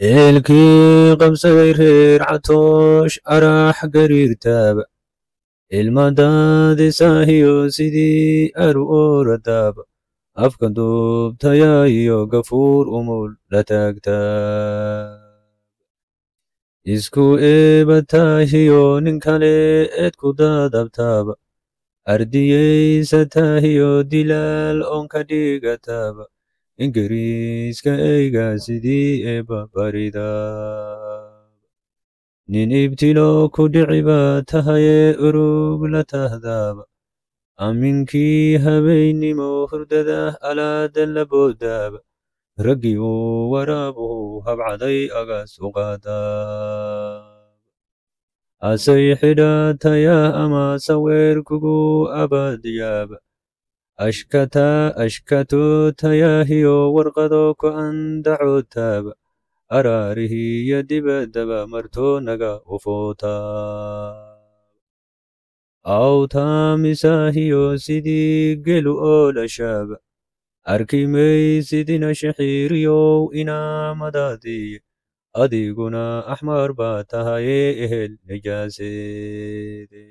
Eelkii qabsaday reer Catoosh arax gariirtaaba, ilmadaadisaahiyo sidii aru ooradaaba, afka duubtayaa iyo gafuur umul la taagtaa. Isku eebataahiyo nin kale eed ku dadabtaaba, ardiyeysataahiyo dilaal oonka dhigataaba, Ingiriiska eyga sidii eebba barida. Nin ibtilo ku dhici baa tahaye urug la tahdaaba, aminkii habeennimo hurdada alaada la boodaaba, raggii uu waraabuhu habcaday agas u qaadaa. Asay xidhataya ama saweer kugu abadyaaba, ashkata ashkatootayahiyo warqado ku andacootaaba, araarihiyo dibaddaba martoonaga u footaa. Awtaamisaahiyo sidii gelu oolashaaba, arki maysidina shaxiiriyowinaamadaadiye, adiguna axmar baa tahaye ehel nijaaseede.